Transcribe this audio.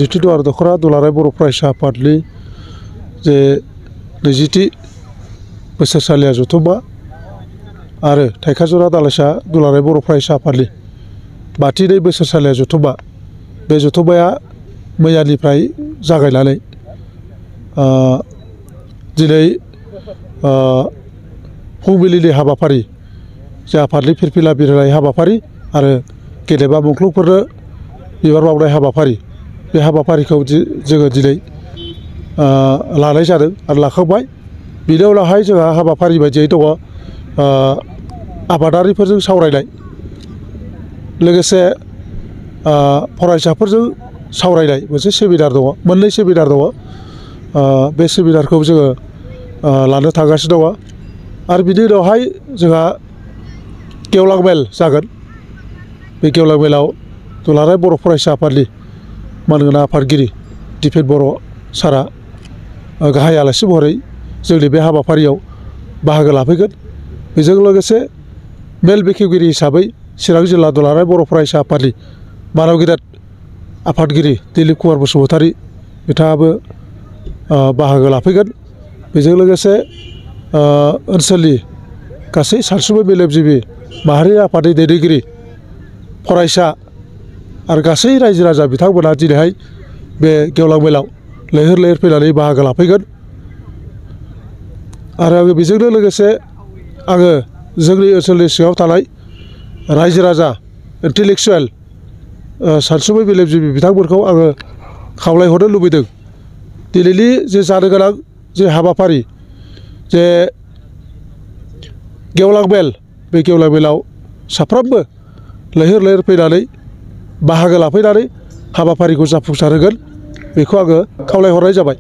जितु दखरा दुलाराय बर' फरायसा आफादनि जे 20थि बोसोरसालिया जथुम्मा आरो थाइखाजरा दालाइसा दुलाराय बर' फरायसा आफादनि 32 बोसोरसालिया जथुम्मा बे जथुम्माया मैयानिफ्राय जागायनानै दिनै फुंबिलिनि हाबाफारि जे आफादनि फिरफिला बिरहोनाय हाबाफारि आरो गेदेमा मुंख्लंफोरनो बिबार बावनाय हाबाफारि बे हाबाफारिखौ जोङो दिनै लानाय जादों आरो लाखांबाय। बिनि उनावहाय जोंहा हाबाफारि बायदियै दङ आबादारिफोरजों सावरायनाय, लोगोसे फरायसाफोरजों सावरायनाय मोनसे सेमिनार दङ, मोननै सेमिनार दङ। बे सेमिनारखौ जोङो लानो थांगासिनो दङ आरो बिनि उनावहाय जोंहा गेवलां मेल जागोन। बे गेवलां मेलाव दुलाराय बर' फरायसा आफादनि मानगोनां आफादगिरि दिपेन बर' सारा गाहाय आलासि महरै जोंनि बे हाबाफारियाव बाहागो लाफैगोन। बेजों लोगोसे मेल बेखेवगिरि हिसाबै चिरां जिल्ला दुलाराय बर' फरायसा आफादनि मानगिरिद आफादगिरि दिलिप कुमार बसुमतारी बिथाङाबो बाहागो लाफैगोन। बेजों लोगोसे ओनसोलनि गासै सानसुमै मेलेमजिबि माहारि आफादनि दैदेनगिरि, फरायसा आरो गासै रायजो राजा बिथांमोना दिनैहाय बे गेवलां मेलाव लैहोर लैहोर फैनानै बाहागो लाफैगोन। आरो आङो बेजोंनो लोगोसे आङो जोंनि ओनसोलनि सिङाव थानाय रायजो राजा इन्टेलेक्सुवेल सानसुमै मेलेमजिबि बिथांमोनखौ आङो खावलायहरनो लुबैदों, दिनैनि जे जानो गोनां जे हाबाफारि जे गेवलां मेल, बे गेवलां मेलाव साफ्रोमबो लैहोर लैहोर फैनानै बाहागो लाफैनानै हाबाफारिखौ जाफुंसार होगोन, बेखौ आङो खावलायहरनाय जाबाय।